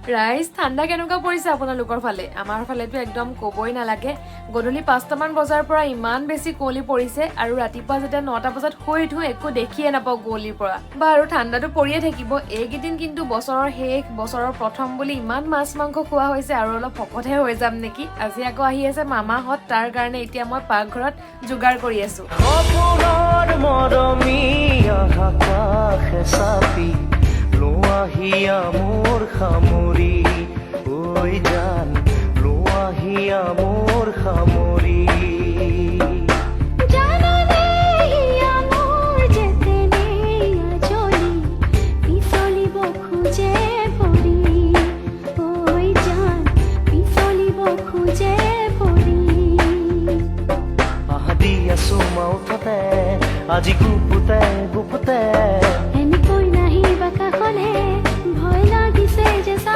ৰাইজ, ঠাণ্ডা কেনেকুৱা পৰিছে আপোনালোকৰ ফালে? আমাৰ ফালেতো একদম ক'বই নালাগে। গধূলি 5টামান বজাৰ পৰা ইমান বেছি কুঁৱলী পৰিছে আৰু ৰাতিপুৱা যেতিয়া 9টা বজাত শুই উঠো, একো দেখিয়ে নাপাওঁ কুঁৱলীৰ পৰা। বাৰু, ঠাণ্ডাটো পৰিয়ে থাকিব এইকেইদিন। কিন্তু বছৰৰ শেষ, বছৰৰ প্ৰথম বুলি ইমান মাছ মাংস খোৱা হৈছে আৰু অলপ শকতহে হৈ যাম নেকি। আজি আকৌ আহি আছে মামাহঁত, তাৰ কাৰণে এতিয়া মই পাকঘৰত যোগাৰ কৰি আছো। সপোনৰ মৰমী, আহা কাষে চাপি লোৱা হিয়া মোৰ সামৰি, ঐ জান, লোৱা হিয়া মোৰ সামৰি। জানানে হিয়া মোৰ যেতেনে আজলি পিছলিব খোজে পৰি, ঐ জান, পিছলিব খোজে পৰি। আহা, দিয়া চুমা ওঁঠতে আজি।